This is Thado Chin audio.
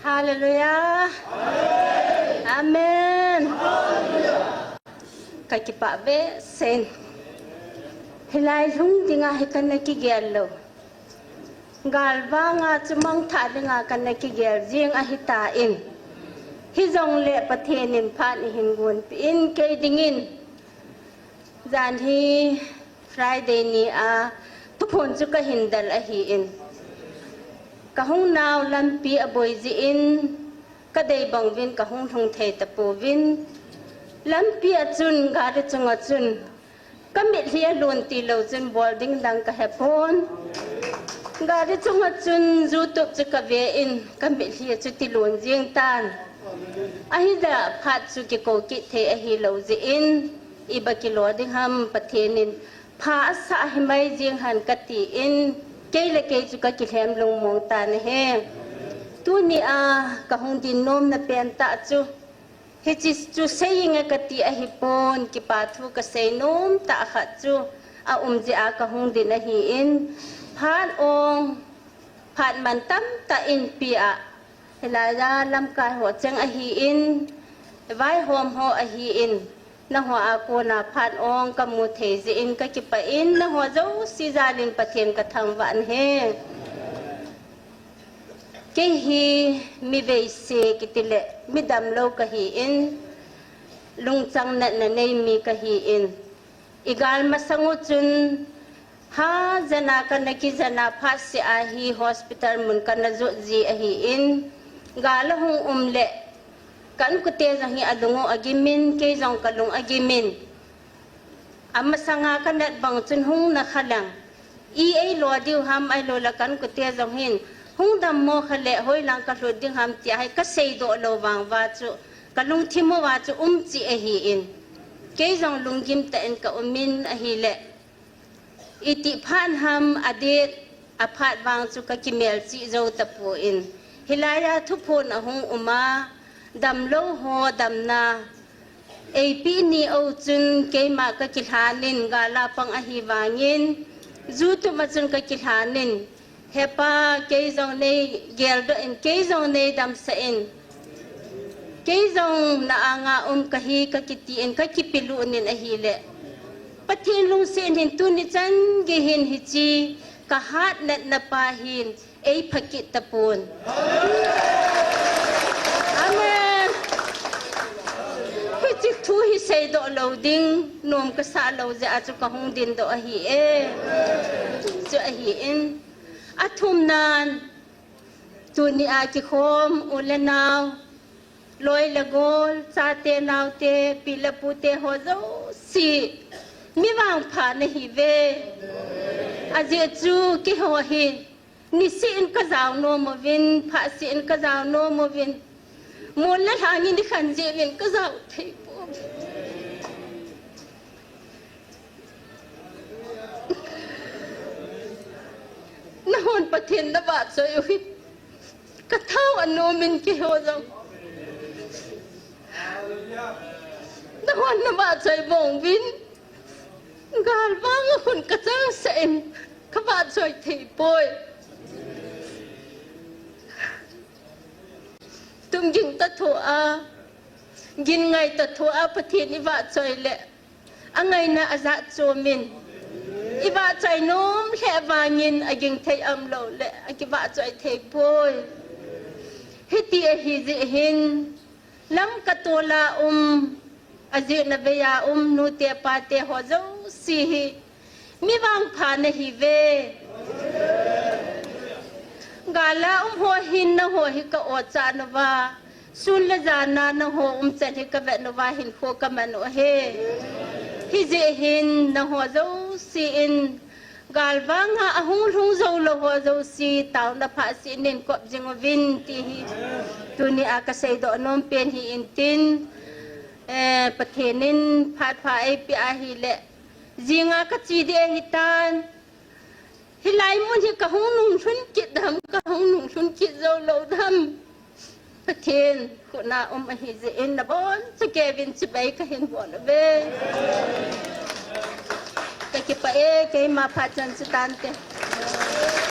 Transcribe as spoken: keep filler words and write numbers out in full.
Hallelujah. Amen. Ka kipah behseh in. Hilai lhung dinga hi kana kigel lou. Galvanga chu mangthah dinga kana kigel jing ahitan. Hijongle Pathen in phat eihin gonpeh in kei dingin. Jan hi Friday ni a, thuphon chu kahin del ahin. Kahung nau lampi aboi jeh in, kadei bang uvin kahung lhung thei tapouvin. Lampi a chun, gari chunga chun, kamitlhi alon tilou chun bol ding dang kahepon. Gari chunga chun YouTube chu kaven, kamitlhi a chuti lon jing tan. Ahile phat chu kikou kit thei ahilou jeh in, iba kilo ding ham Pathen in pha asah himai jing hen katin, kei le kei chu kakilhem lungmong tan ahi. Tuni a kahung din nomna pentah chu, hiche chu seinge kati ahipon, kipa thu kasei nomtah khat chu aum jeh a kahung din ahin, phat ong, phat man tamtah inpi a, hilai a lamkai ho cheng ahin, vaihom ho ahin, nangho a kona phat ong kamu thei jeh in kakipah in, nangho jouse jal in Pathen kathangvah in ahi. Kei hi mi veise kiti le mi damlou kahin, lungchang natna nei mi kahin, igal masang u chun, ha, jan a kana kijan a phatseh a hi hospital mun kana jot ji ahin, gal ahung um le, ka inkote jong hi alung u agimin, kei jong kalung agimin. Amasanga kanat bang chun hung na kha leng, i eilo diu ham, ahilou le ka inkote jong hin, hung dammo kha le hoilang kalhut ding ham tia hi kaseidoh lou vang uva chu, kalungthim uva chu um cheh ahin. Kei jong lunggim tah in kaumin ahile, itih phat ham adet, aphat vang chu kakimelchih jou tapon. Hilai a thuphon ahung um a, damlou ho damna eipeh ni u chun keima kakilhan in, gal a pang ahivangin, YouTube a chun kakilhan in, He Pa, kei jong neigeldoh in, kei jong neidamsah in, kei jong na anga um kahi kakiti in, kakipelut in ahile, Pathen lungset in tuni chan gei hin hiche kahat natna pa hin eiphakit tapon. Amen. Hiche thu hi seidoh lou ding nom kasah lou jeh a chu kahung dindoh ahi e. Chu ahin, athumnan, tuni a kikhom u le nao, loi le gol, chate naote, pi le pute ho jouse, mi vangpha nahiuve. Ajeh chu keiho hi, niseh in kajao nom uvin, phatseh in kajao nom uvin, mol le lhang in ikhen jeh uvin kajao thei pouvin. Nahon Pathen navahchoi u hin, kathao anom in keiho jong. Nahon navahchoi bang uvin, galvang a khun kachangseh in, kavahchoi thei poi. Tumging tah thoa, ginngai tah thoa Pathen ivahchoi le, angaina ajat chom in, ivahchoi nom lheh vangin aging thei umlou le, akivahchoi thei poi. Hiti ahi jeh hin, Lamka tol a um, ajeh navei a um, nute pate ho jouse hi, mi vangpha nahiuve. Gal a um ho hin nangho hi ka-ochah nauva, sun le jan a nangho umchan hi kavet nauva hinkho kaman u ahi. Hijeh hin nangho jouse in, galvang a ahung lhung joulou ho jouse, taona phatseh in neikop jing uvin ti hi, tuni a kaseidoh nom pen hi intin, eh, Pathen in phat pha eipeh ahile, jing a kache ding ahitan, hilai mun hi kahung nunglhun kit dem, kahung nunglhun kit joulou dem. Pathen khut a um ahi jeh in nabonchauvin chibai kahin bol uve. Kakipah e, keima phat chan chu tante.